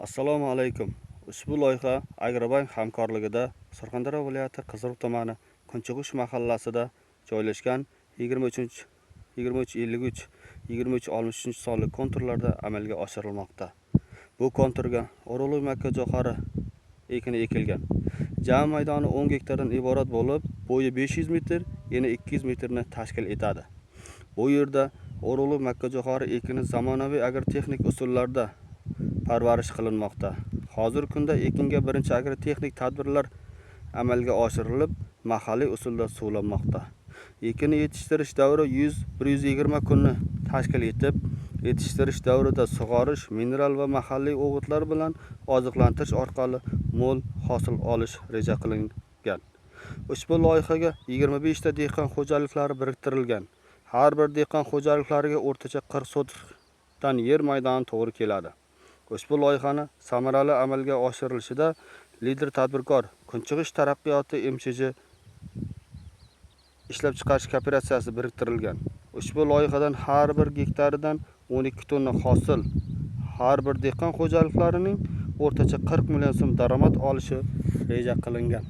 Assalomu alaykum. Ushbu loyiha Agrobank hamkorligida Surxondaryo viloyati Qizilqum tumani Kunchig'ish mahallasida joylashgan 23 23 53 23 63 sonli konturlarda amalga oshirilmoqda. Bu konturga urug'lik makka jo'xori ekini ekilgan. Jami maydoni 10 gektardan iborat bo'lib, bo'yi 500 metr, eni 200 metrni tashkil etadi. Bu yerda urug'lik makka jo'xori ekini zamonaviy agrotexnik usullarda parvarish qilinmoqda. Hozirgi kunda ekinga birinchi agrotexnik tadbirlar amalga oshirilib, mahalliy usulda suvlanmoqda. Ekinni yetishtirish davri 100-120 kunni tashkil etib, yetishtirish davrida sug'orish, mineral va mahalliy o'g'itlar bilan oziqlantirish orqali mo'l hosil olish reja qilingan. Ushbu loyihaga 25 ta dehqon xo'jaliklari biriktirilgan. Har bir dehqon xo'jaliklariga o'rtacha 40 sotixdan yer maydoni to'g'ri keladi. Ushbu loyihani samarali amalga oshirilishida lider tadbirkor Kunchig'ish taraqqiyoti MChJ ishlab chiqarish kooperatsiyasi biriktirilgan. Ushbu loyihadan har bir gektaridan 12 tonna hosil, har bir dehqon xo'jaliklarining o'rtacha 40 million so'm daromad olishi reja qilingan.